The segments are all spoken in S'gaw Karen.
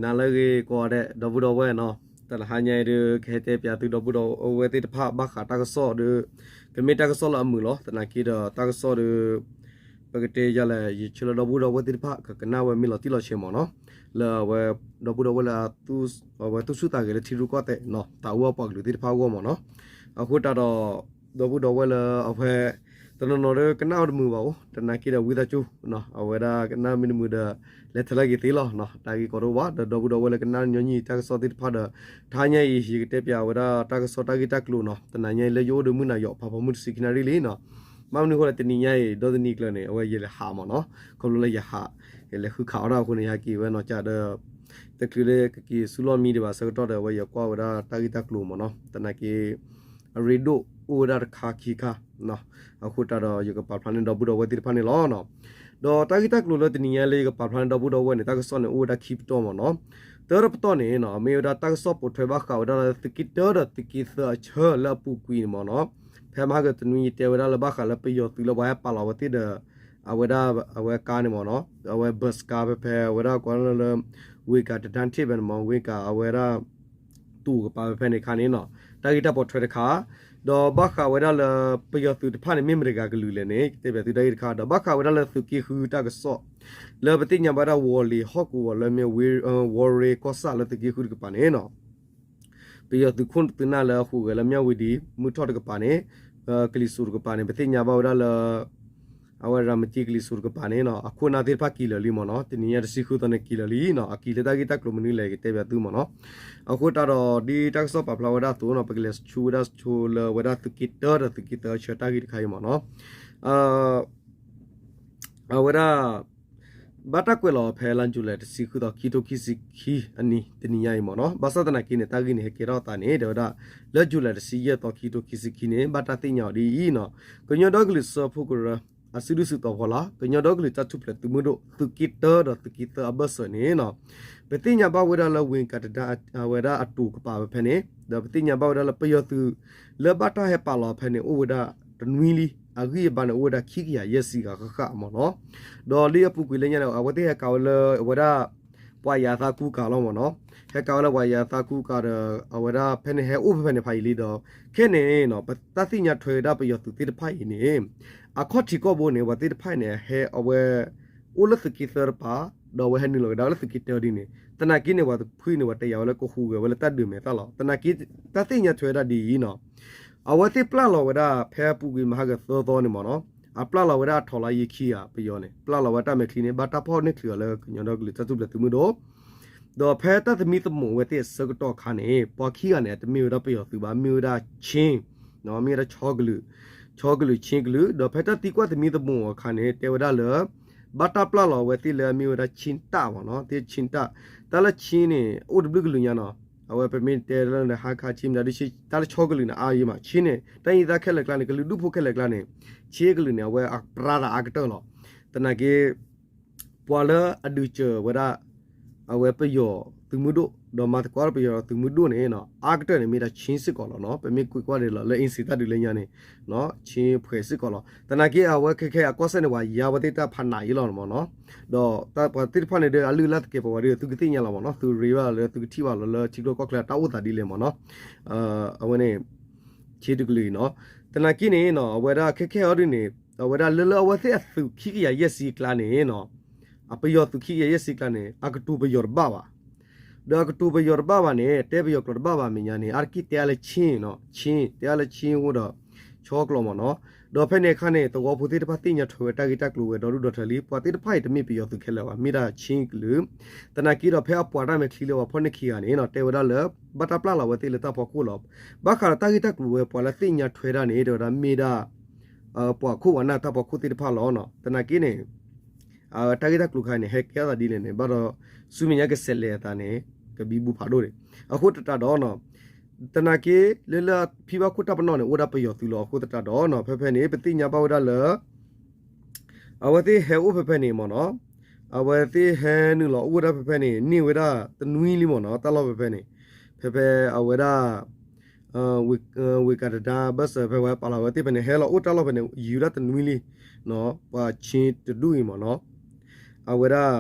နၤလၢအဂ့ၤကိးဂၤဒဲး ဒီပုၢ်ဒီဝဲၢ်နီၤ, တနၤဟါညါအံၤဒီး ကဟဲတဲပၠးသုဒီပုၢ်ဒီဝဲၢ်သ့ၣ်တဖၣ် ဘၣ်ဃးတၢ်ကစီၣ်ဒီး ကမ့ၢ်တၢ်ကစီၣ်လၢအမုာ်လီၤ. သနာ်က့ဒီးတၢ်ကစီၣ်ဒီး ပကတဲယၤလဲၣ် ယဆၢလၢဒီပုၢ်ဒီဝဲၢ်သ့ၣ်တဖၣ် ကကနၣ်ဝဲမ့ၢ်လီၤတံၢ်လီၤဆဲးမ့ၢ်နီၤ, လၢအဝဲ ဒီပုၢ်ဒီဝဲၢ်လၢ အဝဲသူၣ်ဆူၣ်သးဂဲၤလၢထံရူၢ်ကီၢ်သဲးနီၤ, တၢ်အိၣ်အပှၤကလုာ်သ့ၣ်တဖၣ်အဂီၢ်မ့ၢ်နီၤ. အဃိတးဒီး ဒီပုၢ်ဒီဝဲၢ်လၢအဝဲ တနီၤနီၤဒီးကနၣ်ဝဲတမုာ်ဘၣ်အိၣ်, သနာ်က့ဒီးဝံသးစူၤ အဝဲဒၣ်ကနၣ်မ့ၢ်တမုာ်ဒီး လဲၤထဲလၢက့ၤသ့လီၤ. တၢ်ဂ့ၢ်ကီတအိၣ်ဘၣ် ဒီးဒီပုၢ်ဒီဝဲၢ်လၢကနၣ်ညီနုၢ်တၢ်ကစီၣ်သ့ၣ်တဖၣ်ဒီး တဟါညါအံၤ ယကတဲပၠးဝဲဒၣ်တၢ်ကစီၣ်တၢ်ဂ့ၢ်တၢ်ကျိၤနီၤ. တနၤညါအံၤလၢယအိၣ်ဒီးမုၢ်နၤယီၤ ဖးဖီမုၢ်တဆံခံနၣ်ရံၣ်လံနီၤ. ဘၣ်မနုၤအဃိလဲၣ် တနံၤညါအံၤ ဒီတနံၤကျၢၤန့ၣ် အဝဲယလဲၤဟးမ့ၢ်နီၤ, ခီဖျိလၢယဟး ယလဲၤဃုခးအီၣ်တၢ်အဃိန့ၣ် ယဟဲက့ၤဝဲနီၤကဒီး တချုးလၢကက့ၤဆူလီၢ်မံဒံးဘၣ်ဆၢကတီၢ်ဒီး အဝဲယကွၢ်ဝဲဒၣ်တၢ်ဂ့ၢ်တၢ်ကျိၤမ့ၢ်နီၤ. သနာ်က့ အရ့ဒိၣ်အိၣ်ဝဲဒၣ်တခါခံခါ အဃိတးဒီး ယကပာ်ဖျါန့ၢ်ဒီပုၢ်ဒီဝဲၢ်သ့ၣ်တဖၣ်န့ၣ်လီၤ. ဒီးတၢ်ဂ့ၢ်တၢ်ကျိၤလၢတနံၤညါလၢယကပာ်ဖျါန့ၢ်ဒီပုၢ်ဒီဝဲၢ်န့ၣ် တၢ်ကစီၣ်န့ၣ်အိၣ်ဝဲဒၣ်ခံပတီၢ်မ့ၢ်နီၤ. တၢတပတီၢ်န့ၣ် မ့ၢ်ဝဲဒၣ်တၢ်ကစီၣ်ပိာ်ထွဲဘၣ်ဃးဝဲဒၣ်လၢသုးက့တၢဒီးသုးက့သၢအဆၢလၢအပူၤကွံာ်န့ၣ်မ့ၢ်နီၤ. ဖဲမဟါကတနွံယတဲဝဲဒၣ်လၢဘၣ်ဃးလၢပယီၤသုးလၢ ပှၤဟဲပာ်လီၤဝဲသ့ၣ်ဒီး အဝဲဒၣ် အဝဲကါန့ၣ်မ့ၢ်နီၤ, အဝဲ bus ကါဖဲဖဲ အဝဲဒၣ်ကွၢ်လၢ ဝ့ၢ်ကၤတဒါထ့ၣ်ဖဲန့ၣ်မ့ၢ် ဝ့ၢ်ကၤအဝဲဒၣ် တူၢ်ကပၤဖဲဖဲန့ၣ်ခါန့ၣ်နီၤ, တၢ်ဂ့ၢ်တၢ်ပိာ်ထွဲတခါ, ဒီးဘၣ်ဃးဝဲဒၣ်လၢ ပယီၤသုးတဖၣ်န့ၣ် မ့ၢ်မတၤတဂၤကလုာ်လဲၣ်န့ၣ် တဲဘၣ်သုတၢ်ဂ့ၢ်တခါ, ဒီးဘၣ်ဃးဝဲဒၣ်လၢသုးက့ဃုတၢ်ကစီၣ် လၢပသ့ၣ်ညါဘၣ်ဝဲဒၣ်ဝီၤလ့ၤဟီၣ်ကဝီၤလၢမ့ၢ်ဝီၤရ့ကီၢ်ဆၣ်လၢသုးက့ဃုတကပၤန့ၣ်နီၤ ပယီၤသုးခိၣ်သုးနၢ်လၢအဟူးဂဲၤလၢမၠၣ်ဝတံၤ မုၢ်ထီၣ်တကပၤန့ၣ်, ကလံၤစိးတကပၤန့ၣ် ပသ့ၣ်ညါဘၣ်ဝဲဒၣ်လၢ အဝဲရၤမတံကလံၤစိးတကပၤန့ၣ်နီၤ အခိၣ်အနၢ်သ့ၣ်တဖၣ်က့ၤလၢာ်လံမ့ၢ်နီၤ, တနံၤညါတဆံဃုသီန့ၣ်က့ၤလၢာ်လံနီၤ, အက့ၤလၢတၢ်ဂ့ၢ်တၢ်ကျိၤမနုၤလဲၣ် ကတဲဘၣ်သုမ့ၢ်နီၤ. အဃိတးဒီး ဒ်တၢ်ကစီၣ်ပာ်ဖျါဝဲဒၣ်အသိးနီၤ ပကလဲၤဆူဝဲဒၣ်ဆိလၢအဝဲဒၣ်သုးက့တၢဒီးသုးက့သၢအဆၢတၢ်ဂ့ၢ်တခါအံၤမ့ၢ်နီၤ. အဝဲဒၣ် ဘၣ်တၢ်ကွဲးလီၤဖဲလါယူၤလံ တဆံဃုသီ ခံကထိခံဆံခံအနံၤ တနံၤညါအံၤမ့ၢ်နီၤ, ဘၣ်ဆၣ်သနာ်က့န့ၣ် တၢ်ဂ့ၢ်န့ၣ် ဟဲကဲထီၣ်အသးန့ၣ် တဲဝဲဒၣ် လါယူၤလံ တဆံယဲၢ်သီ ခံကထိခံဆံခံန့ၣ် ဘၣ်တၢ်သ့ၣ်ညါအီၤဒ်အံၤနီၤ, ကညီဒီကလုာ်စၢဖှိၣ်ကရၢ အစုဒုၣ်စုတီၤဖီလာ် ကညီဒီကလုာ်တၢ်ထူၣ်ဖျဲးသုးမုၢ်ဒိၣ် သုးက့တၢဒီးသုးက့သၢအဘၢၣ်စၢၤန့ၣ်နီၤ, ပသ့ၣ်ညါဘၣ်ဝဲဒၣ်လၢဝ့ၢ်ကၤတဒါ အဝဲဒၣ်အတူၢ်ကပၤဖဲဖဲန့ၣ် ဒီးပသ့ၣ်ညါဘၣ်ဝဲဒၣ်လၢပယီၤသုး လၢဘၣ်တၢ်ဟဲပာ်လီၤဖဲန့ၣ် အိၣ်ဝဲဒၣ်တနွံလံ, အဂံၢ်အဘါန့ၣ် အိၣ်ဝဲဒၣ်ခံကယၤယဲၢ်ဆံဂၤဃၣ်ဃၣ်မ့ၢ်နီၤ, ဒီးလၢအပူၤကွံာ်လၢညါန့ၣ် အဝဲသ့ၣ်ဟဲကးဝဲလၢအဝဲဒၣ် ပှၤယၤသးကူကၤလီၤမ့ၢ်နီၤ, ဟဲကးဝဲလၢပှၤယၤသးကူကၤဒီး အဝဲဒၣ်ဖဲန့ၣ်ဟဲအိၣ်ဖဲဖဲန့ၣ်ဖးယံာ်လံဒီး ခဲန့ၣ် ပတၢ်သ့ၣ်ညါထွဲဝဲဒၣ်ပယီၤသုးသ့ၣ်တဖၣ်အံၤန့ၣ် အခီၣ်ထံးကီၢ်ဘိန့ၣ် ပှၤသ့ၣ်တဖၣ်အံၤန့ၣ် ဟဲအဝဲ အိၣ်လၢသုးက့သၢတပၤ, ဒီးအဝဲဟဲနုာ်လီၤကဒါလၢသုးက့တၢဒ်န့ၣ် သနာ်က့န့ၣ် ပှၤတဖုန့ၣ် ပှၤတယာ်ဝဲလၢကဟူးဂဲၤဝဲလၢတၢ်ဒုးမဲာ်သၣ်လီၤ. သနာ်က့ တၢ်သ့ၣ်ညါထွဲဝဲဒၣ်ဒ်အံၤနီၤ, အဝဲသ့ၣ်ပျၢ်လီၤဝဲဒၣ်ဖဲအပူၤကွံာ်မဟါကသၢသီန့ၣ်မ့ၢ်နီၤ, အပျၢ်လီၤဝဲဒၣ်အထီၣ်လါယံၤခံဂၤ ပယီၤန့ၣ် ပျၢ်လီၤဝဲတၢ်မဲာ်ချံန့ၣ် ဘၣ်တၢ်ဖီၣ်န့ၢ်ချုးအီၤလၢကညီဒီကလုာ်တၢ်ထူၣ်ဖျဲးသုးမုၢ်ဒိၣ် ဒီးဖဲတၢ်သမံသမိးဝဲသ့ၣ်အဆၢကတီၢ်အခါန့ၣ် ပှၤခံဂၤန့ၣ် တမ့ၢ်ဝဲဒၣ်ပယီၤသုးဘၣ်, မ့ၢ်ဝဲဒၣ် Chin မ့ၢ်ဝဲဒၣ် ခၠီကလုာ်, ခၠီကလုာ် Chin ကလုာ်, ဒီးဖဲတၢ်သံကွၢ်သမံသမိးအခါန့ၣ် တဲဝဲဒၣ်လၢ ဘၣ်တၢ်ပျၢ်လီၤဝဲသ့ၣ်လၢအမ့ၢ်ဝဲဒၣ် Chin တၢ်မ့ၢ်နီၤ, သ့ၣ် Chin တၢ်, တၢ်လၢ Chin န့ၣ် အိၣ်တဘျုးကလုာ်ညါနီၤ, အဝဲပမ့ၢ်တဲလၢဟါခါ Chin မတၤဒု တၢ်လၢခၠီကလုာ်န့ၣ် အါယံၤမး Chin န့ၣ် တၢ်ယံၤသးခဲလၢာ်ကျါန့ၣ် ကလုာ်ဒူၣ်ဖိခဲလၢာ်ကျါန့ၣ် Chin ကလုာ်န့ၣ် အဝဲအပြၢတၢ်အါကတၢၢ်လီၤ. သနာ်က့ ပှၤလၢအဒုးစၢၤဝဲဒၣ် အဝဲပယီၤသုးမုၢ်ဒိၣ် ဒီးမၤသကိးဒီးပယီၤသုးမုၢ်ဒိၣ်န့ၣ် အါကတၢၢ်န့ၣ် မ့ၢ်ဒၣ် Chin စ့ၢ်ကီးလီၤနီၤ. ပမ့ၢ်ကွၢ်ကွၢ်ဒ်လီၤ လၢ အ့စံၤ တၢ်ဒုးလၢညါန့ၣ် Chin ဖှဲးစ့ၢ်ကီးလီၤ. သနာ်က့အဝဲခဲခဲအကီၢ်စဲၣ်န့ၣ် ပှၤယါဝဲသ့ၣ်တၢ်ဖးနးအံၤလီၤမ့ၢ်နီၤ. ဒီးပှၤသ့ၣ်တဖၣ်န့ၣ်ဒီး အလုၢ်အလၢ်သကဲးပဝးဒီး သုကသ့ၣ်ညါလီၤမ့ၢ်နီၤ. သုရ့ဘၣ်လၢသုကထံၣ်ဘၣ်လီၤလၢထံကျိကီၢ်ချၢတၢ်အိၣ်သးဒ်လဲၣ်မ့ၢ်နီၤ. အဝဲန့ၣ် Chin တကလုာ်အံၤနီၤ. သနာ်က့န့ၣ်နီၤ အဝဲဒၣ်ခဲခဲအံၤဒ်န့ၣ် အဝဲဒၣ်လၢလၢအဝဲသ့ၣ်အသုးခံကယၤယဲၢ်ဆံအကျါန့ၣ်နီၤ, အပယီၤသုးခံကယၤယဲၢ်ဆံအကျါန့ၣ် အကတိၤပယီၤတဘၣ်ဘၣ်. ဒီးအကတိၤပယီၤတဘၣ်ဘၣ်န့ၣ် တဲပယီၤကျိာ်တဘၣ်ဘၣ် မဲာ်ညါန့ၣ် အါတက့ၢ်တဲအါလၢ Chin နီၤ, Chin တဲအါလၢ Chin အိၣ်ဒီး ခၠီကျိာ်မ့ၢ်နီၤ. ဒီးဖဲန့ၣ်အခါန့ၣ် သဝီဖိသ့ၣ်တဖၣ်သ့ၣ်ညါထွဲဝဲတၢ်ဂ့ၢ်တၢ်ကျိၤဝဲဒီဒူၣ်ဒီထၢလံ, ပှၤသ့ၣ်တဖၣ်အံၤတမ့ၢ်ပယီၤသုးခဲလၢာ်ဘၣ်, မ့ၢ်ဒၣ် Chin ကလုာ်. သနာ်က့ဒီးဖဲအပှၤတၢ်မဲာ်ချံလၢပှၤဖီၣ်န့ၢ်ခံဂၤန့ၣ်နီၤ တဲဝဲဒၣ်လၢ ဘၣ်တၢ်ပျၢ်လီၤဝဲသ့ၣ်လၢတၢ်ဖီခိၣ်လီၤ. ဘၣ်ဃးဒီးတၢ်ဂ့ၢ်တၢ်ကျိၤဝဲပှၤလၢသ့ၣ်ညါထွဲတၢ်န့ၣ် တဲဝဲဒၣ်မ့ၢ်ဒၣ် ပှၤခိၣ်ဝးနၢ်တၢ်ဖီခိၣ်သ့ၣ်တဖၣ်လီၤနီၤ. သနာ်က့န့ၣ် တၢ်ဂ့ၢ်တၢ်ကျိၤခါန့ၣ် ဟဲကဲထီၣ်သးဒ်လဲၣ်န့ၣ် ဘၣ်ဒီးဆူမဲာ်ညါကဆဲးလဲၤအသးန့ၣ် ကဘံဘူဖးဒိၣ်န့ၣ်. အဃိသတးဒီးနီၤ သနာ်က့ လၢလၢဖံဘၣ်ခိၣ်တၢ်ပနီၣ်န့ၣ် အိၣ်ဒၣ်ပယီၤသုးလီၤ. အဃိသတးဒီးနီၤ ဖဲဖဲန့ၣ် ပသ့ၣ်ညါဘၣ်ဝဲဒၣ်လၢ အဝဲသ့ၣ်ဟဲအိၣ်ဖဲဖဲန့ၣ်မ့ၢ်နီၤ, အဝဲသ့ၣ်ဟဲနုာ်လီၤအိၣ်ဝဲဒၣ်ဖဲဖဲန့ၣ် န့ၢ်ဝဲဒၣ်တနွံလံမ့ၢ်နီၤ, တၢ်လီၢ်ဖဲဖဲန့ၣ် ဖဲဖဲအဝဲဒၣ် ဝ့ၢ်ကၤတဒါဘၢၣ်စၢၤ ဖဲဝဲပာ်လီၤဝဲသ့ၣ်ဖဲန့ၣ် ဟဲလီၤအိၣ်တၢ်လီၢ်ဖဲန့ၣ် ယံာ်ဝဲဒၣ်တနွံလံ, ပှၤ Chin တဒူၣ်အံၤမ့ၢ်နီၤ, အဝဲဒၣ်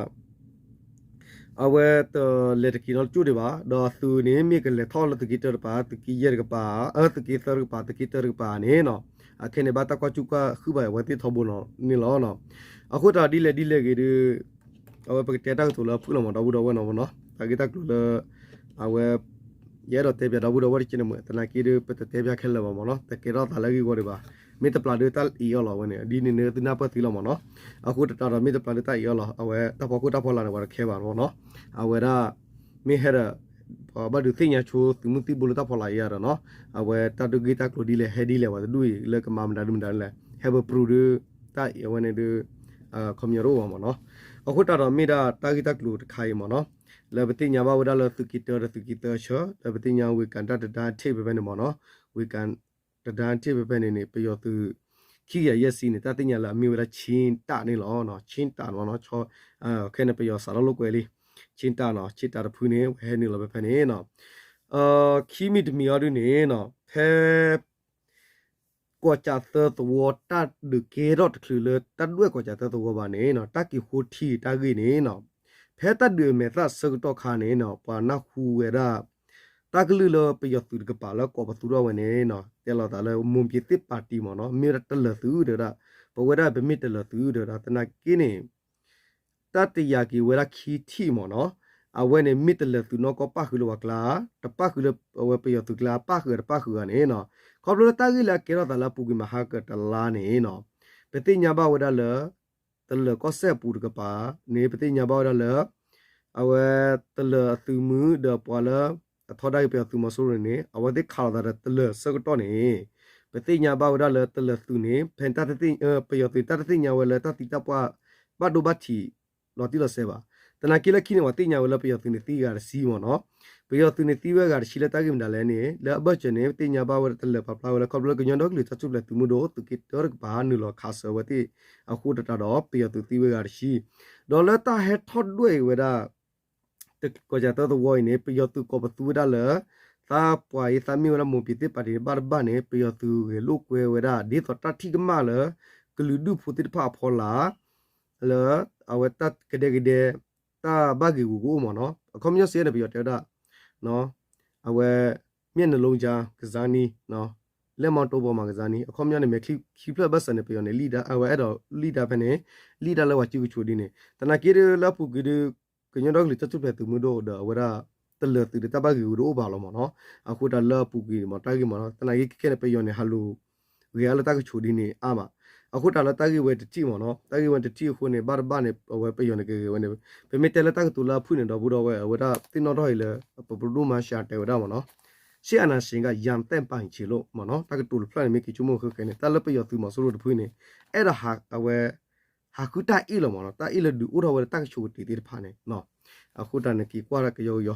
အဝဲတလဲၤတက့ၤနီတကၠိၣ်ဒံးဘၣ်, ဒီးအသုးန့ၣ် မ့ၢ်ကလဲၤထီၣ်လၢသုးက့တၢတကပၤ, သုးက့ယဲၢ်တကပၤ, အသုးက့သၢတကပၤ, သုးက့တၢတကပၤန့ၣ်နီၤ, အခဲန့ၣ် ဘၣ်တၢ်ကွၢ်ကူၣ်ကွၢ်ဟုၣ်ဘၣ်အဝဲသ့ၣ်ထီဘိနီၤန့ၣ်လီၤ. အဃိတၢ်ဒ်လဲၣ်ဒ်လဲၣ်ဂ့ၤဒီး အဝဲပကတဲတၢ်ကတိၤလၢအဖုၣ်လီၤမး ဒီပုၢ်ဒီဝဲၢ်နီၤမးနီၤ, တၢ်ဂ့ၢ်တၢ်ကျိၤလၢ အဝဲ ယအဲၣ်ဒိးတဲပၠးဒီပုၢ်ဒီဝဲၢ်တက့ၢ်န့ၣ်မး, သနာ်က့ဒီး ပတတဲပၠးခဲလၢာ်ဘၣ်မးနီၤ, တကဲထီၣ်သးလၢအဂ့ၢ်ဝီဒံးဘၣ်, မ့ၢ်တပျၢ်ဒီးတၢ်အံၤအီၤလီၤဝဲန့ၣ်, ဒ်န့ၣ်န့ၣ်သုနၢ်ပၢၢ်သ့လီၤမးနီၤ, အဃိတတးဒီးမ့ၢ်တပျၢ်ဒီးတၢ်အံၤအီၤလီၤ, အဝဲတၢ်ဖီခိၣ်တၢ်ဖီလာ်န့ၣ် ပှၤတခဲဘၣ်မးနီၤ, အဝဲဒၣ် မ့ၢ်ဟဲဒီး ပှၤဘၣ်ဒုးသ့ၣ်ညါဆိသုးမုၢ်သံၣ်ဘိလၢတၢ်ဖီလာ်အံၤဒီးနီၤ, အဝဲတၢ်ဒုးဂ့ၢ်တၢ်ကျိၤဒ်လဲၣ် ဟဲဒ်လဲၣ် ပှၤတဒူၣ်အံၤလၢကမၤမတၤဒုမတၤဒ်လဲၣ် ဟဲပပြူဒုး တၢ်အံၤအဝဲန့ၣ်ဒုး ခီပညီတအိၣ်ဘၣ်မးနီၤ, အဃိတၢ်ဒီးမ့ၢ်ဒၣ်တၢ်ဂ့ၢ်တၢ်ကျိၤတခါအံၤမးနီၤ, လၢပသ့ၣ်ညါဘၣ်ဝဲဒၣ်လၢသုးက့တၢဒီးသုးက့သၢအဆၢ လၢပသ့ၣ်ညါဝ့ၢ်ကၣ်တၢ်တဒါထံၣ်ဖဲဖဲန့ၣ်မးနီၤ, ဝ့ၢ်ကၣ်တဒါထံၣ်ဖဲဖဲန့ၣ်န့ၣ် ပယီၤသုး ခံကယၤယဲၢ်ဆံန့ၣ် တၢ်သ့ၣ်ညါလၢအမ့ၢ်ဝဲဒၣ် ခၠ့တၢ်န့ၣ်လီၤ, ခၠ့တၢ်မးနီၤ, ခဲန့ၣ် ပယီၤစးထီၣ်လိာ်ကွဲလံ, ခၠ့တၢ်နီၤ, ခၠ့တၢ်တဖုန့ၣ် ဝဲဟဲနုာ်လီၤဖဲဖဲန့ၣ်နီၤ, ခံမံၤတမံၤအံၤဒုးန့ၣ်နီၤ, ဖဲ ကီၢ်ကၠးသၢသဝီတၢ်ဒုးကဲထီၣ်တချုးလၢတၢ်ဒွဲၣ်ကီၢ်ကၠးသၢသဝီဘၣ်န့ၣ်နီၤ, တၢ်က့ၤဃိထံတၢ်ဂ့ၢ်န့ၣ်နီၤ, ဖဲတၢ်ဒုးအမဲာ်သၣ်ဆၢကတီၢ်ခါန့ၣ်နီၤ ပှၤနၢ်ဟူဝဲဒၣ် တၢ်ကလုၢ်လၢပယီၤသုးတကပၤလၢကိးပသူထီၣ်ဝဲန့ၣ်နီၤ တဲလီၤသးလၢ မိၢ်ပၠ့ၤသ့ၣ်ပာ်တံၤမးနီၤ, မ့ၢ်ဝဲဒၣ်တလၢာ်သုးတဲဝဲဒၣ်, ပဝဲဒၣ်ပမ့ၢ်တလၢာ်သုးတဲဝဲဒၣ်, သနာ်က့န့ၣ် တၢ်တယာ်က့ၤဝဲဒၣ်ခံထံၣ်မးနီၤ, အဝဲန့ၣ်မ့ၢ်တလၢာ်သုးနီၢ်ကီၢ်ပၣ်ဃုာ်လၢပှၤကျါ, တပၣ်ဃုာ်လၢအဝဲပယီၤသုးကျါ ပၣ်ဃုာ်တပၣ်ဃုာ်ဧါန့ၣ်နီၤ, ခီဖျိလၢတၢ်ဂ့ၢ်လၢအကဲထီၣ်သးလၢအပူၤကွံာ်မဟါကတလါန့ၣ်နီၤ, ပသ့ၣ်ညါဘၣ်ဝဲဒၣ်လၢ တလၢာ်ကီၢ်စဲၣ်အပူၤတကပၤန့ၣ် ပသ့ၣ်ညါဘၣ်ဝဲဒၣ်လၢ အဝဲတလၢာ်အသုးမုၢ်ဒီးပှၤလၢ အထီဒါက့ၤပယီၤသုးမီၤစိရိၤန့ၣ် အဝဲသ့ၣ်ခးလိာ်သးဒီးတလၢာ်ဆၢကတီၢ်န့ၣ် ပသ့ၣ်ညါဘၣ်ဝဲဒၣ်လၢတလၢာ်သုးန့ၣ် ဖဲ ပယီၤသုးတၢ်တသ့ၣ်ညါဝဲလၢတၢ်သံတၢ်ပှၢ် ဘၣ်ဒိဘၣ်ထံး လီၤတံၢ်လီၤဆဲးဘၣ်. သနာ်က့လၢခံန့ၣ် ပှၤသ့ၣ်ညါဝဲလၢပယီၤသုးန့ၣ်သံဂၤတဆံမးနီၤ. ပယီၤသုးန့ၣ်သံဝဲဂၤတဆံလၢတၢ်ဂ့ၢ်မတၤလဲၣ်န့ၣ် လၢအဘၢၣ်စၢၤန့ၣ် ပသ့ၣ်ညါဘၣ်ဝဲဒၣ်တလၢာ်ပာ်ဖျါဝဲလၢ ခီဖျိလၢကညီဒီကလုာ်တၢ်ထူၣ်ဖျဲးသုးမုၢ်ဒိၣ် သုးက့တၢတကပၤ နုာ်လီၤခးစၢၤဝဲသ့ၣ် အဃိသတးဒီး ပယီၤသုးသံဝဲဂၤတဆံ ဒီးလၢတၢ်ဟဲထီၣ်ဒွဲၣ်အံၤဝဲဒၣ် ကီၢ်ကၠးသၢသဝီအံၤန့ၣ် ပယီၤသုးကိးပသူဝဲဒၣ်လၢ သးပှၤအံၤသးမ့ၢ်ဝဲဒၣ်မိၢ်ပၠ့ၤသ့ၣ်ပာ်တံၤန့ၣ် ဘၣ်တဘၣ်န့ၣ် ပယီၤသုးဂဲၤလိာ်ကွဲဝဲဒၣ် ဒ်သိးတၢ်ထံၣ်ကမၣ်လၢ ကလုာ်ဒူၣ်ဖိသ့ၣ်တဖၣ်အဖီလာ် လၢအဝဲတၢ်ကဒဲကဒဲ တၢ်ဘၣ်ဂ့ၢ်ဂူာ်ကအိၣ်မးနီၤ. အခီပညီစ့ၢ်န့ၣ် ပယီၤတဲဝဲဒၣ် အဝဲ မျက်နှာလုံးကြား ကစားနည်း လက်မတော်ပေါ်မှာ ကစားနည်း အခီပညီန့ၣ် မဲာ်ချံဖျၢၣ်ဘၢၣ်စၢၤန့ၣ် ပယီၤန့ၣ် အဝဲအဲၣ်ဒိးလံၣ်ဒါဖဲန့ၣ် လံၣ်ဒါလၢပှၤစုကဝဲၤဒ်န့ၣ် သနာ်က့ဒီးလၢအပူၤကွံာ်ဒီး ကညီဒီကလုာ်တၢ်ထူၣ်ဖျဲးသုးမုၢ်ဒိၣ်ဒီး အဝဲဒၣ် တလၢာ်သုးဒီးတၢ်ဘၣ်ဂ့ၢ်ဂူာ်တအိၣ်ဘၣ်လီၤမးနီၤ. အဃိတၢ်လၢအပူၤကွံာ်မး တၢ်ဂ့ၢ်မးနီၤ သနာ်က့ခဲခဲန့ၣ် ပယီၤန့ၣ် ဟးလိာ် ဂဲၤအါလၢတၢ်ကဆိးဒ်န့ၣ်အါမး. အဃိတၢ်လၢတၢ်ဂ့ၢ်ဝဲတထံၣ်မးနီၤ တၢ်ဂ့ၢ်ဝဲတထံၣ်အဃိန့ၣ် ဘၣ်တဘၣ်န့ၣ် အဝဲပယီၤန့ၣ်ကဂဲၤဝဲန့ၣ် ပမ့ၢ်တဲလၢတၢ်ကတိၤလၢအဖုၣ်န့ၣ် ဒီပုၢ်ဒီဝဲၢ် အဝဲဒၣ်သ့ၣ်နီၣ်ထီၣ်အံၤလၢ ပပဒိၣ်မၤရှးတဲဝဲဒၣ်မးနီၤ စစ်အာဏာရှင်က ရန်သက်ပိုင်ခြေလို့ မးနီၤ တၢ်ကတိၤတဖျၢၣ်န့ၣ် မ့ၢ်က့ၤဆိကမိၣ်ဃဲဃဲန့ၣ် တၢ်လၢပယီၤသုးမီၤစိရိၤတဖုန့ၣ် အဲၣ်ဒိးဟး အဝဲ ဟးဃုတၢ်အ့ၣ်လီၤမးနီၤ တၢ်အ့ၣ်လၢဒုးအိၣ်ထီၣ်ဝဲဒၣ်တၢ်ကဆိးကတ့ၤသ့ၣ်တဖၣ်န့ၣ် အဃိတၢ်န့ၣ်က့ၤကွၢ်တၢ်ကယီကယီ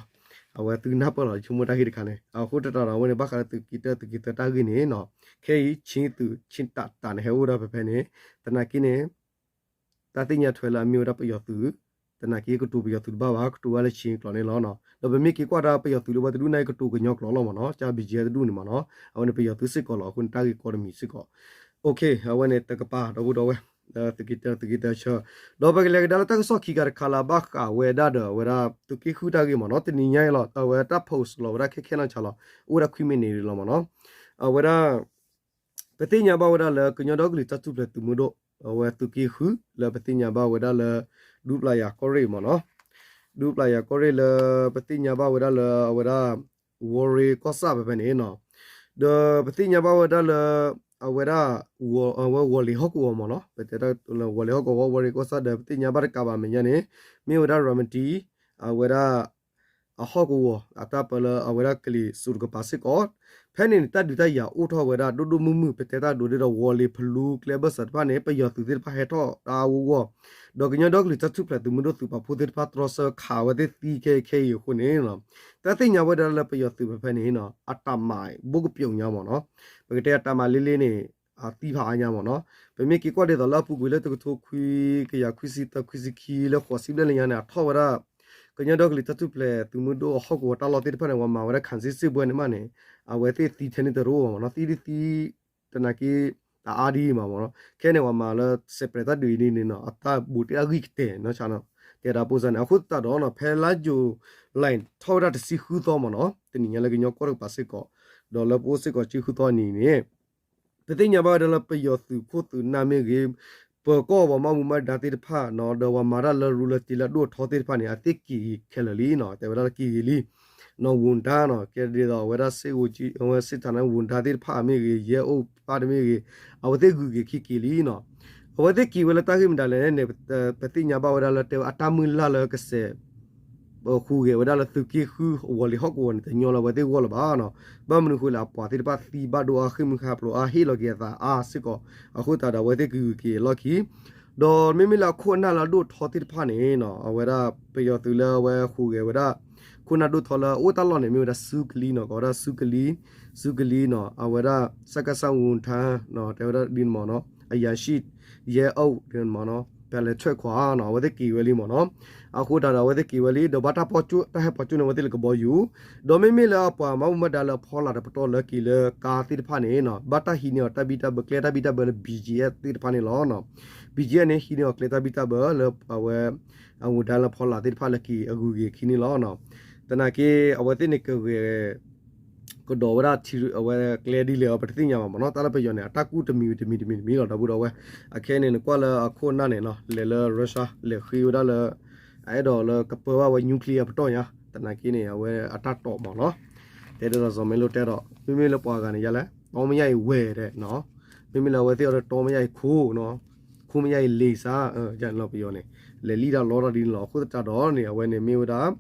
အဝဲသုနၢ်ပၢၢ်လီၤဆိကမိၣ်တၢ်ဂ့ၢ်တခါန့ၣ် အဃိတၢ်တၢ်ဒီးအဝဲန့ၣ် ဘၣ်ဃးလၢသုးက့တၢ သုးက့သၢတၢ်ဂ့ၢ်န့ၣ်နီၤ ခဲအံၤ ခ့သုး ခ့တၢ်တၢ်န့ၣ် ဟဲအိၣ်ဝဲဒၣ်ဖဲဖဲန့ၣ် သနာ်က့န့ၣ် တၢ်သ့ၣ်ညါထွဲလၢအမ့ၢ်ဝဲဒၣ်ပယီၤသုး သနာ်က့ကတိၤပယီၤသုးတဘၣ်ဘၣ် ကတိၤဝဲလၢခ့ကျိာ်န့ၣ်လီၤ. ဒီးပမ့ၢ်က့ၤကွၢ်တၢ်ပယီၤသုးလၢဝဲတဒူၣ်န့ၣ် ကတိၤကညီကျိာ်လီၤမးနီၤ ကၢ်ဘံၣ်ကၠံတဒူၣ်န့ၣ်မးနီၤ အဝဲန့ၣ်ပယီၤသုးစ့ၢ်ကီးလီၤ အဃိန့ၣ်တၢ်ဂ့ၢ်ကီတမံၤစ့ၢ်ကီး အဝဲန့ၣ်တကပၤ ဒီပုၢ်ဒီဝဲၢ် သုးက့တၢ သုးက့တၢဆၢ ဒီးပကလဲၤကဒါလၢတၢ်ကစီၣ်ခံခါတခါလၢအဘၣ်ဃးဝဲဒၣ်ဒီးအဝဲဒၣ်သုးက့ဃုတၢ်ဂ့ၢ်မးနီၤ တနံၤညါအံၤလီၤ အဝဲတၢ် post လီၤဝဲဒၣ်ခဲခဲနီၢ်ဆါလီၤ အိၣ်ဝဲဒၣ်ခွံမံးနံးလီၤမးနီၤ အဝဲဒၣ် ပသ့ၣ်ညါဘၣ်ဝဲဒၣ်လၢကညီဒီကလုာ်တၢ်ထူၣ်ဖျဲးသုးမုၢ်ဒိၣ် အဝဲသုးက့ဃု လၢပသ့ၣ်ညါဘၣ်ဝဲဒၣ်လၢ ဒူပျၢ်ယၤကီၢ်ရ့ၣ်မးနီၤ ဒူပျၢ်ယၤကီၢ်ရ့ၣ်လၢ ပသ့ၣ်ညါဘၣ်ဝဲဒၣ်လၢအဝဲဒၣ် ဝီၤရ့ၤကီၢ်ဆၣ်ဖဲဖဲန့ၣ်နီၤ ဒီးပသ့ၣ်ညါဘၣ်ဝဲဒၣ်လၢ အဝဲဒၣ် အဝဲဝီၤလ့ၤဟီၣ်ကဝီၤမးနီၤ ပတဲတၢ်လၢဝီၤလ့ၤဟီၣ်ကဝီၤ ဝီၤရ့ၤကီၢ်ဆၣ်ဒီး ပသ့ၣ်ညါဘၣ်တကးဘၣ်မဲာ်ညါန့ၣ် မ့ၢ်ဝဲဒၣ်ရၤမတံ အဝဲဒၣ် အဟီၣ်ကဝီၤ အတၢ်ပၢလၢအဝဲဒၣ်ကလံၤစိးတကပၤစ့ၢ်ကီး ဖဲန့ၣ်န့ၣ် တၢ်ဒုးတၢ်ယၤအိၣ်ထီၣ်ဝဲဒၣ်ဒိၣ်ဒိၣ်မုၢ်မုၢ် ပတဲတၢ်ဒိးဒ်ဒီးဝီၤလ့ၤဖလူကျဲဘၢၣ်စၢၤတဖၣ်န့ၣ် ပယီၤသုးသ့ၣ်တဖၣ်ဟဲထီၣ်တၢ်အါအါဂီၢ်ဂီၢ် ဒီးကညီဒီကလုာ်တၢ်ထူၣ်ဖျဲးသုးမုၢ်ဒိၣ်သုးပာ်ဖှိၣ်သ့ၣ်တဖၣ်တြီဆၢခးဝဲသ့ၣ်သံခဲခဲအံၤအဃိန့ၣ် တၢ်သ့ၣ်ညါဝဲဒၣ်လၢပယီၤသုးဖဲဖဲန့ၣ် အတၢ်မၤဘိၣ်ကပျိာ်ညါမးနီၤ ပကတဲအတၢ်မၤလ့လ့န့ၣ် အသံဖးအါညါမးနီၤ ပမ့ၢ်က့ၤကွၢ်ဒ်သိးလၢအပူၤကွံာ်လၢတကထိခွံကယၤခွံဆံသၢခွံဆံခံလၢဃိးဆံဘျဲၣ်လၢညါန့ၣ် အထီၣ်ဝဲဒၣ် ကညီဒီကလုာ်တၢ်ထူၣ်ဖျဲးသုးမုၢ်ဒိၣ်အဟီၣ်ကဝီၤတၢ်လီၢ်သ့ၣ်တဖၣ်န့ၣ် ပှၤမၤဝဲဒၣ် ခံစစ်စစ်ပွဲ န့ၣ်မးန့ၣ် အဝဲသ့ၣ်သံထဲန့ၣ်တရူးမးနီၤ သံဒ်သံ တနာ်က့ တအါဒ်မးမးနီၤ ခဲန့ၣ်ပှၤမၤလၢ စဲးပြဲးတၢ်ဒုးအံၤန့ၣ်နီၤ အတၢ်ဘူးတ့ၢ်အဂံၢ်ကတဲာ်နီၤဆါနီၤ ကဲဒၣ်ပစံးန့ၣ် အဃိသတးဒီးနီၤ ဖဲလါယူၤလံ ထီၣ်ဝဲဒၣ်တဆံဃုသီမ့ၢ်နီၤ တနံၤညါလၢကညီကီၢ်တကပၤစ့ၢ်ကီး ဒီးလၢပအိၣ်စ့ၢ်ကီးတဆံဃုသီအနံၤန့ၣ် ပသ့ၣ်ညါဘၣ်ဝဲဒၣ်လၢပယီၤသုးခိၣ်သုးနၢ်မ့ၢ်ဂ့ၤ, ပကီၢ်ပှၤမၤမူမၤဒါသ့ၣ်တဖၣ်နီၤ ဒီးပှၤမၤတၢ်လၢရူလၢတံၢ်လၢအဒိၣ်အထီသ့ၣ်တဖၣ်န့ၣ် အဝဲသ့ၣ်က့ၤဂ့ၤခဲလၢာ်လံနီၤ တဲဝဲဒၣ်လၢက့ၤဂ့ၤလံ နီၤ ဝူၤတၢ်နီၤ ကဲဒ်သိးအဝဲဒၣ် စ့ၣ်ဝူၤကၠံ အဝဲစ့ၣ်ထးနၢ်ဝူၤတၢ်သ့ၣ်တဖၣ်မ့ၢ်ဂ့ၤ ယဲၢ်အိၣ်ပၢ်တမ့ၢ်ဂ့ၤ အဝဲသ့ၣ်ဂုၤက့ၤခံက့ၤလံနီၤ အဝဲသ့ၣ်က့ၤဝဲလၢတၢ်ဂ့ၢ်မတၤလဲၣ်န့ၣ် ပသ့ၣ်ညါဘၣ်ဝဲဒၣ်လၢတဲဝဲအတၢ်မုၢ်လၢ်လၢကစဲး ဟူးဂဲၤဝဲဒၣ်လၢသုးက့ဃုအဝီၤလံၤဟီၣ်ကဝီၤန့ၣ် တညီလၢအဝဲသ့ၣ်ဂီၢ်လၢၤဘၣ်နီၤ ဘၣ်မနုၤအဃိလဲၣ် အပှၤသ့ၣ်တဖၣ်သံဘၣ်ဒိအါ ဃ့ၢ်မုၢ်ဃါဖျိးအါဟ့ၣ်လီၤက့ၤအသးအါစ့ၢ်ကီး အဃိသတးဒီးအဝဲသ့ၣ်ကဂုၤက့ၤအလီၢ်ခံ ဒီးမ့မ့ၢ်လၢအခိၣ်အနၢ်လၢအဒိၣ်ထီသ့ၣ်တဖၣ်န့ၣ်နီၤ အဝဲဒၣ်ပယီၤသုးလၢအဝဲဟူးဂဲၤဝဲဒၣ် ခိၣ်နၢ်ဒိၣ်ထီလၢအအိၣ်တၢ်လီၢ်န့ၣ် မ့ၢ်ဝဲဒၣ်စူကလံနီၤ ကိးဝဲဒၣ်စူကလံ စူကလံနီၤ အဝဲဒၣ် စကစ ဝူၤထၢ တဲဝဲဒၣ်ဒ်န့ၣ်မ့ၢ်နီၤ အယၤၡံၣ် ယဲၢ်အိၣ်ဒ်န့ၣ်မ့ၢ်နီၤ ဖဲလဲၤထွဲခွါနီၤ အဝဲသ့ၣ်က့ၤဝဲလံမ့ၢ်နီၤ အဃိသတးဒီးအဝဲသ့ၣ်က့ၤဝဲလံ ဒီးဘၣ်တၢ်ပီၣ်ကၠိၣ် တၢ်ဟဲပီၣ်ကၠိၣ်န့ၢ်အဝဲသ့ၣ်လၢကဘီယူၤ ဒီးမ့မ့ၢ်လၢအပှၤမၤမူမၤဒါလၢအဖီလာ်တပတီၢ်လၢက့ၤလၢကါသ့ၣ်တဖၣ်န့ၣ်နီၤ ဘၣ်တၢ်ဟံးန့ၢ်အီၤတၢ်ဘံၣ်တၢ်ဘၢ ကျဲတၢ်ဘံၣ်တၢ်ဘၢလၢ ဘီၣ်ကၠ့အ့ၣ် သ့ၣ်တဖၣ်န့ၣ်လီၤ. ဘီၣ်ကၠ့အ့ၣ်န့ၣ် ဟံးန့ၢ်အီၤကျဲတၢ်ဘံၣ်တၢ်ဘၢလၢအဝဲ အဝူၤဒါလၢဖီလာ်သ့ၣ်တဖၣ်လၢက့ၤအဂုၤအဂၤခံန့ၣ်လီၤ. သနာ်က့ အဝဲသ့ၣ်န့ၣ်ကဂဲၤ ကဒီးဝဲဒၣ်ထံ အဝဲကျဲဒ်လဲၣ်အီၤ ပတသ့ၣ်ညါဘၣ်မ့ၢ်နီၤ. တၢ်လၢပယီၤန့ၣ် အတၢ်ကူၣ်တမံၤတမံၤတမံၤတမံၤလီၤ ဒီပုၢ်ဒီဝဲၢ်. အခဲအံၤန့ၣ် နကွၢ်လၢအခိၣ်အနၢ်န့ၣ်နီၤ လဲၤလၢ Russia လဲၤဃ့ဝဲဒၣ်လၢ အအဲၣ်ဒိးလၢကပၢဘၣ်ဝဲ nuclear ပတီၢ်ညါ သနာ်က့န့ၣ် အဝဲအတၢ်တိာ်မ့ၢ်နီၤ. တဲဒ်သိးစီၤမဲလိတဲဒီး မ့မ့ၢ်လၢပှၤဂၤန့ၣ်ယါလဲၣ် တီမ့ၢ်ယါအံၤဝဲဒဲးနီၤ. မ့မ့ၢ်လၢအဝဲသ့ၣ်အီၤဒီး တီမ့ၢ်ယါအံၤခိၣ်နီၤ ခိၣ်မ့ၢ်ယါအံၤလ့ၤစါ ယါန့ၣ်လီၤ ပယီၤန့ၣ် လဲၤလံတၢ်လီတၢ်ဒ်န့ၣ်လီၤ. အဃိသတးဒီးန့ၣ် အဝဲန့ၣ်မ့ၢ်ဝဲဒၣ်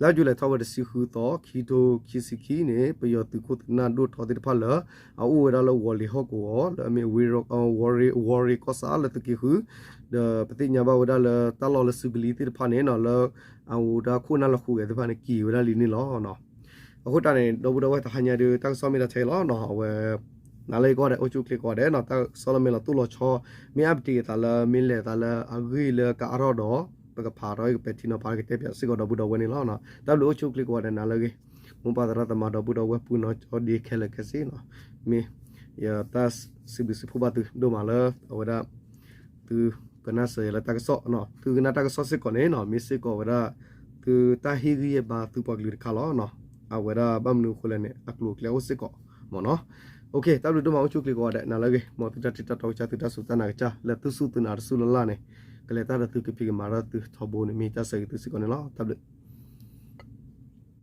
လါယူၤလံထီၣ်ဝဲတဆံဃုသီ ခံထိခံဆံခံန့ၣ် ပယီၤသုးခိၣ်သုးနၢ်ဒိၣ်ထီသ့ၣ်တဖၣ်လၢ အအိၣ်ဝဲဒၣ်လၢဝီၤလ့ၤဟီၣ်ကဝီၤ လၢအမ့ၢ် ဝီၤရ့ၤကီၢ်ဆၣ်လၢသုးက့ဃု ဒီးပသ့ၣ်ညါဘၣ်ဝဲဒၣ်လၢတၢ်လီၢ်လၢစူကလံသ့ၣ်တဖၣ်န့ၣ်နီၤ လၢ အဝဲဒၣ်ခိၣ်နၢ်လၢဟူးဂဲၤသ့ၣ်တဖၣ်န့ၣ် က့ၤဝဲဒၣ်လံန့ၣ်လီၤ. အဃိတၢ်န့ၣ် ဒီပုၢ်ဒီဝဲၢ် တဟါညါဒုး တၢ်ကစီၣ်မ့ၢ်ဒၣ်ထဲအံၤလီၤနီၤ. အဝဲ နၤလၢယကီၢ်ဒဲး အိၣ်ဆူၣ်အိၣ်ချ့ကိးဂၤဒဲးနီၤ တၢ်ကစီၣ်လၢမ့ၢ်လီၤတိၢ်လီၤဆီ မ့ၢ် update အသးလၢ မ့ၢ်လဲၤသးလၢအဂ့ၢ်လၢကအါထီၣ်ဒီး ပကဖးထီၣ်ကပဲာ်ထံနီၤဖးကတဲပၠးစ့ၢ်ကီးဒီပုၢ်ဒီဝဲၢ်န့ၣ်လီၤ. တၢ်ဘျုးအိၣ်ဆူၣ်အိၣ်ချ့ကိးဂၤဒဲး နၤလၢအဂ့ၤ မိၢ်ပၢ်သရၣ်သမါဒီပုၢ်ဒီဝဲၢ် ပုၢ်နီၢ်ကၠီဒ့ခဲလၢာ်ခဲဆ့နီၤ. မ့ၢ် ယတၢ်စံးဘျုးစံးဖှိၣ်ဘၣ်သုဒိၣ်မးလၢ အဝဲဒၣ် သုကနၣ်စၢၤယၤလၢတၢ်ကစီၣ်နီၤ သုကနၣ်တၢ်ကစီၣ်စ့ၢ်ကီးန့ၣ်နီၤ မ့ၢ်စ့ၢ်ကီးဝဲဒၣ် သုတၢ်ဟ့ၣ်ဂံၢ်ဟ့ၣ်ဘါသုပှၤကလုာ်တခါလီၤနီၤ. အဝဲဒၣ်ဘၣ်မနုၤအဃိလဲၣ်န့ၣ် အကျိၤအကျဲအိၣ်စ့ၢ်ကီးမ့ၢ်နီၤ. တၢ်ဘျုးဒိၣ်မးအိၣ်ဆူၣ်အိၣ်ချ့ကိးဂၤဒဲး နၤလၢအဂ့ၤ မ်သုတၢ်ထံၣ်တၢ်တီကစၢ် သုတၢ်စူၢ်တၢ်နာ်ကစၢ် လၢသုစူၢ်သုနာ်တစူၢ်လၢ်လၢ်န့ၣ် ကလဲၤတၢ်ဒီးသုကဖံးကမၤဒီးသုထီဘိန့ၣ် မ့ၢ်တၢ်ဆၢဂ့ၤသုစ့ၢ်ကီးန့ၣ်လီၤ. တၢ်ဘျုး